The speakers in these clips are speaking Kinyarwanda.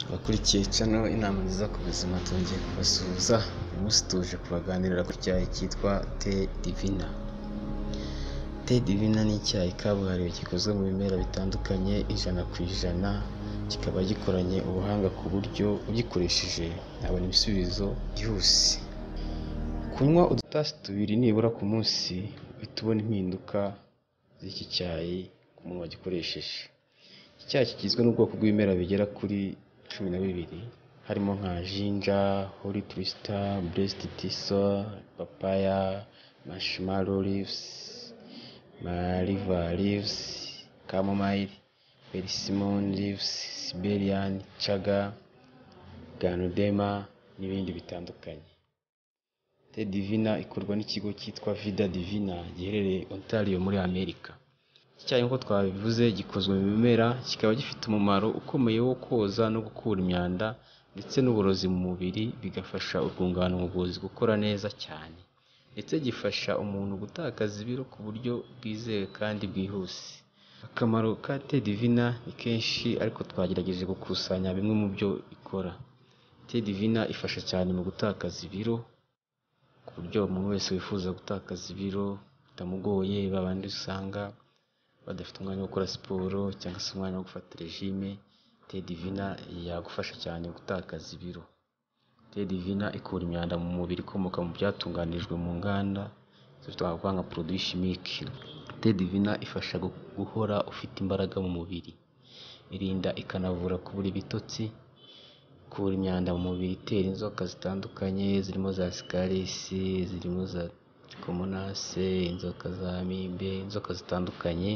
Abakurikiye channel Inama Nziza ku Buzima, twongeye kubasuhuza. Uyu munsi tuje kubaganirira ku cyayi cyitwa Thé Divina. Thé Divina ni icyayi kabuhariwe gikozwe mu bimera bitandukanye 100%, kikaba gikoranye ubuhanga ku buryo ugikoresheje yabona ibisubizo byihuse. Kunywa udutasi tubiri nibura ku munsi uhita ubona impinduka z'iki cyayi ku muntu wagikoresheje. Iki cyayi kigizwe n'ubwoko bw'ibimera bigera kuri 12, harimo nka ginger, holy twister, breast thistle, papaya, marshmallow leaves, malva leaves, chamomile, persimmon leaves, Siberian chaga, ganoderma n'ibindi bitandukanye. Thé Divina ikorwa n'ikigo cyitwa Vida Divina giherereye Ontario muri Amerika. Iki cyayi, nk'uko twabivuze, gikozwe mu bimera, kikaba gifite umumaro ukomeye wo koza no gukura imyanda ndetse n'uburozi mu mubiri, bigafasha urwungano ngogozi gukora neza cyane, ndetse gifasha umuntu gutakaza ibiro ku buryo bwizewe kandi bwihuse. Akamaro ka Thé Divina ni kenshi, ariko twagerageje gukusanya bimwe mu byo ikora. Thé Divina ifasha cyane mu gutakaza ibiro, ku buryo umuntu wese wifuza gutakaza ibiro bitamugoye, babandi usanga badafite umwanya wo gukora siporo cyangwa se umwanya wo gufata régime, Thé Divina yagufasha cyane gutakaza ibiro. Thé Divina ikura imyanda mu mubiri ikomoka mu byatunganijwe mu nganda, twavuga nka produit chimique. Thé Divina ifasha guhora ufite imbaraga mu mubiri, irinda ikanavura kubura ibitotsi, ikura imyanda mu mubiri itera inzoka zitandukanye zirimo za ascaris, zirimo za trichomonas, inzoka za amibe, inzoka zitandukanye,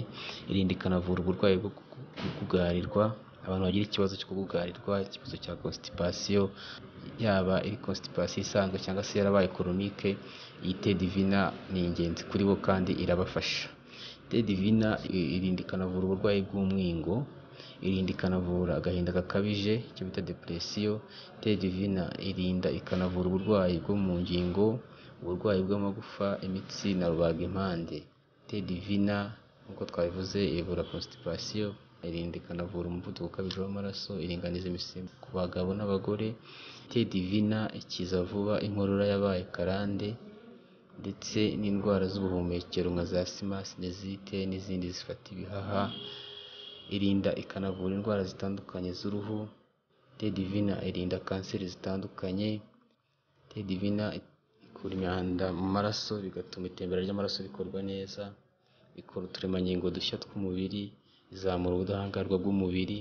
irinda ikanavura uburwayi bwo kugugarirwa. Abantu bagira ikibazo cyo kugugarirwa, ikibazo cya constipation, yaba iri constipation isanzwe cyangwa se yarabaye chronique, iyi Thé Divina ni ingenzi kuri bo kandi irabafasha. Thé Divina irinda ikanavura uburwayi bw'umwingo, irinda ikanavura agahinda gakabije, icyo bita dépression. Thé Divina irinda ikanavura uburwayi bwo mu ngingo, uburwayi bw'amagufa, imitsi na rubagimpande. Thé Divina, nk'uko twabivuze, ivura constipation, irinda ikanavura umuvuduko ukabije w'amaraso, iringaniza imisemburo ku bagabo n'abagore. Thé Divina ikiza vuba inkorora yabaye karande ndetse n'indwara z'ubuhumekero nka za asima, sinusite n'izindi zifata ibihaha, irinda ikanavura indwara zitandukanye z'uruhu. Thé Divina irinda kanseri zitandukanye. Thé Divina ikura imyanda mu maraso, bigatuma itembera ry'amaraso rikorwa neza, ikora uturemangingo dushya tw'umubiri, izamura ubudahangarwa bw'umubiri.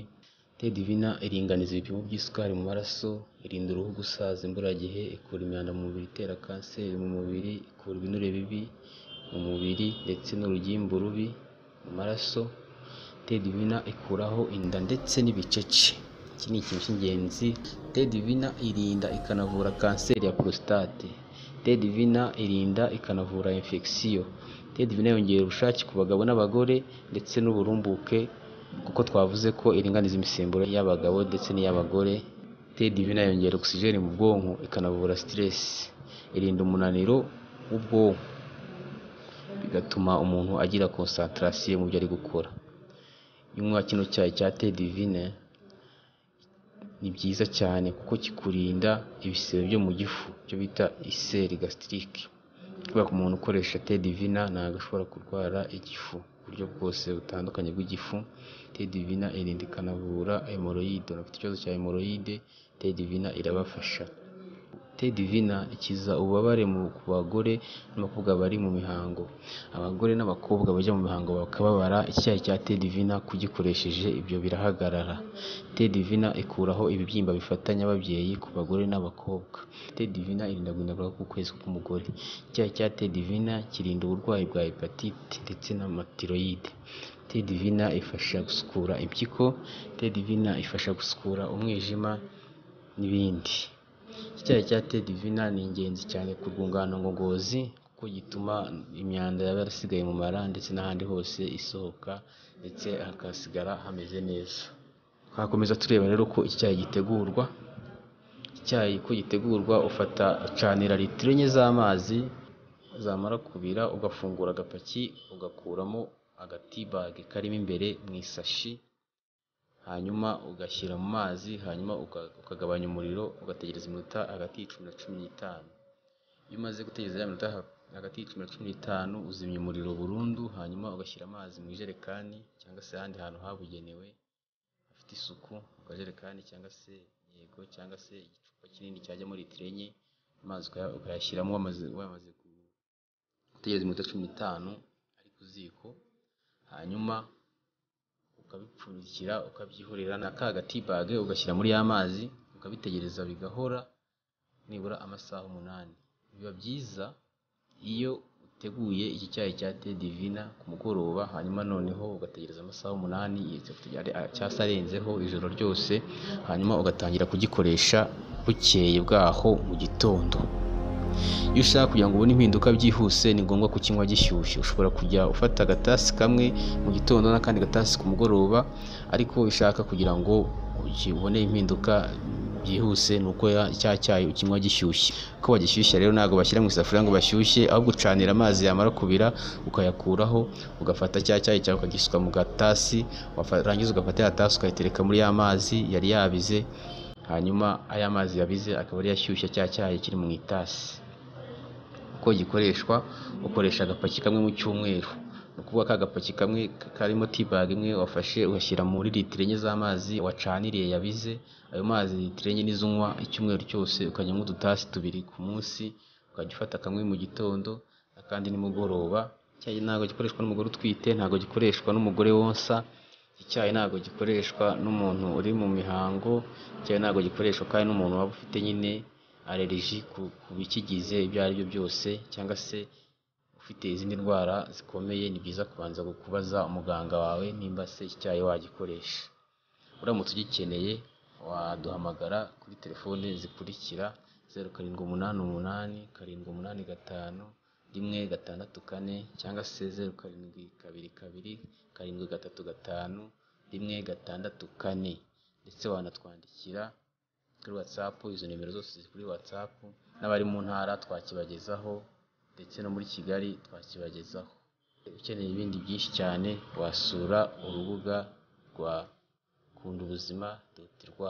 Thé Divina iringaniza ibipimo by'isukari mu maraso, irinda uruhu gusaza imburagihe, ikura imyanda mu mubiri itera kanseri mu mubiri, ikura ibinure bibi mu mubiri ndetse n'urugimbu rubi mu maraso. Thé Divina ikuraho inda ndetse n'ibicece. Iki ni ikintu cy'ingenzi. Thé Divina irinda ikanavura kanseri ya prostate. Thé Divina irinda ikanavura infection. Thé Divina yongera ubushake ku bagabo n'abagore ndetse n'uburumbuke, kuko twavuze ko iringaniza imisemburo y'abagabo ndetse n'iy'abagore. Thé Divina yongera oxygène mu bwonko, ikanavura stress, irinda umunaniro w'ubwonko, bigatuma umuntu agira concentration mu byo ari gukora. Iyo unywa kino cyayi cya Thé Divine ni byiza cyane, kuko kikurinda ibisebe byo mu gifu, icyo bita ulcère gastrique. Kubera ko umuntu ukoresha Thé Divina ntabwo ashobora kurwara igifu, uburyo bwose butandukanye bw'igifu. Thé Divina irinda ikanavura hémorroïde. Abafite ikibazo cya hémorroïde, Thé Divina irabafasha. Thé Divina ikiza ububabare ku bagore n'abakobwa bari mu mihango. Abagore n'abakobwa bajya mu mihango bakababara, icyayi cya Thé Divina kugikoresheje ibyo birahagarara. Thé Divina ikuraho ibibyimba bifatanya ababyeyi ku bagore n'abakobwa. Thé Divina irinda guhindagurika k'ukwezi k'umugore. Icyayi cya Thé Divina kirinda uburwayi bwa hépatite ndetse n'ama thyroïde. Thé Divina ifasha gusukura impyiko. Thé Divina ifasha gusukura umwijima n'ibindi. Icyayi cya Thé Divina ni ingenzi cyane ku rwungano ngogozi, kuko gituma imyanda yaba yarasigaye mu mara ndetse n'ahandi hose isohoka, ndetse hakasigara hameze neza. Twakomeza tureba rero ko icyayi gitegurwa. Icyayi uko gitegurwa: ufata, ucanira litiro 4 z'amazi, zamara kubira ugafungura agapaki, ugakuramo aga tea bag karimo imbere mu isashi. hanyuma ugashyira mu mazi, hanyuma ukagabanya umuriro, ugategereza iminota hagati ya 10 na 15. Iyo umaze gutegereza ya minota hagati ya 10 na 15, uzimya umuriro burundu, hanyuma ugashyira amazi mu ijerekani cyangwa se ahandi hantu habugenewe hafite isuku, mu kajerekani cyangwa se yego cyangwa se igicupa kinini cyajyamo litiro 4, amazi ukayashyiramo wamaze gutegereza iminota 15 ari ku ziko, hanyuma ukabipfundikira ukabyihorera na ka ga tea bag ugashyira muri ya mazi, ukabitegereza bigahora nibura amasaha 8. Biba byiza iyo uteguye iki cyayi cya Thé Divina ku mugoroba, hanyuma noneho ugategereza amasaha 8 cyangwa se arenzeho ijoro ryose, hanyuma ugatangira kugikoresha bukeye bwaho mu gitondo. Iyo ushaka kugira ngo ubone impinduka byihuse, ni ngombwa kukinywa gishyushye. Ushobora kujya ufata agatasi kamwe mu gitondo n'akandi gatasi ku mugoroba, ariko ushaka kugira ngo ubone impinduka byihuse ni uko cya cyayi ukinywa gishyushye. Uko bagishyushya rero ntabwo bashyira mu isafuriya ngo bashyushye, ahubwo ucanira amazi yamara kubira ukayakuraho, ugafata cya cyayi cyawe ukagisuka mu gatasi, warangiza ugafata ya tasi ukayitereka muri ya mazi yari yabize, hanyuma aya mazi yabize akaba ariyo ashyushya cya cyayi kiri mu itasi. Uko gikoreshwa, ukoresha agapaki kamwe mu cyumweru. Ni ukuvuga ka gapaki kamwe karimo tea bag imwe wafashe ugashyira muri litiro 4 z'amazi wacaniriye yabize, ayo mazi litiro 4 nizo unywa icyumweru cyose, ukajya unywa udutasi 2 ku munsi, ukajya ufata kamwe mu gitondo akandi nimugoroba. Icyayi ntabwo gikoreshwa n'umugore utwite, ntabwo gikoreshwa n'umugore wonsa, icyayi ntabwo gikoreshwa n'umuntu uri mu mihango, icyayi ntabwo gikoreshwa kandi n'umuntu waba ufite nyine allergie ku bikigize ibyo ari byo byose, cyangwa se ufite izindi ndwara zikomeye. Ni byiza kubanza kubaza umuganga wawe nimba se iki cyayi wagikoresha. Uramutse ugikeneye waduhamagara kuri telefone zikurikira: 0788 785 164, cyangwa se 0722 735 164. Ndetse wanatwandikira kuri WhatsApp, izo nimero zose ziri kuri WhatsApp, n'abari mu ntara twakibagezaho, ndetse no muri Kigali twakibagezaho. Ukeneye ibindi byinshi cyane wasura urubuga rwa kundubuzima.rw,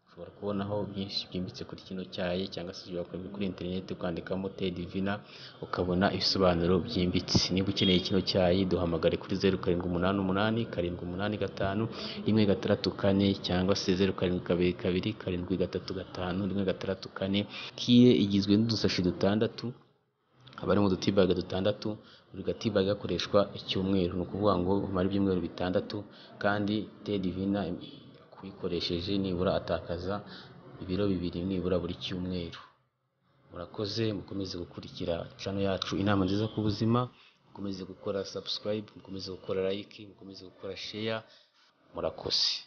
ushobora kubonaho byinshi byimbitse kuri kino cyayi, cyangwa se ushobora kuri interineti ukandikamo Thé Divina ukabona ibisobanuro byimbitse. Niba ukeneye kino cyayi duhamagare kuri 0788 785 164, cyangwa se 0722 735 164. Kire igizwe n'udusashi 6, haba harimo udu tea bag 6, buri ga tea bag gakoreshwa icyumweru, ni ukuvuga ngo umara ibyumweru 6. Kandi Thé Divina kuyikoresheje nibura atakaza ibiro 2 nibura buri cyumweru. Murakoze, mukomeze gukurikira channel yacu Inama Nziza ku Buzima, mukomeze gukora subscribe, mukomeze gukora like, mukomeze gukora share. Murakoze.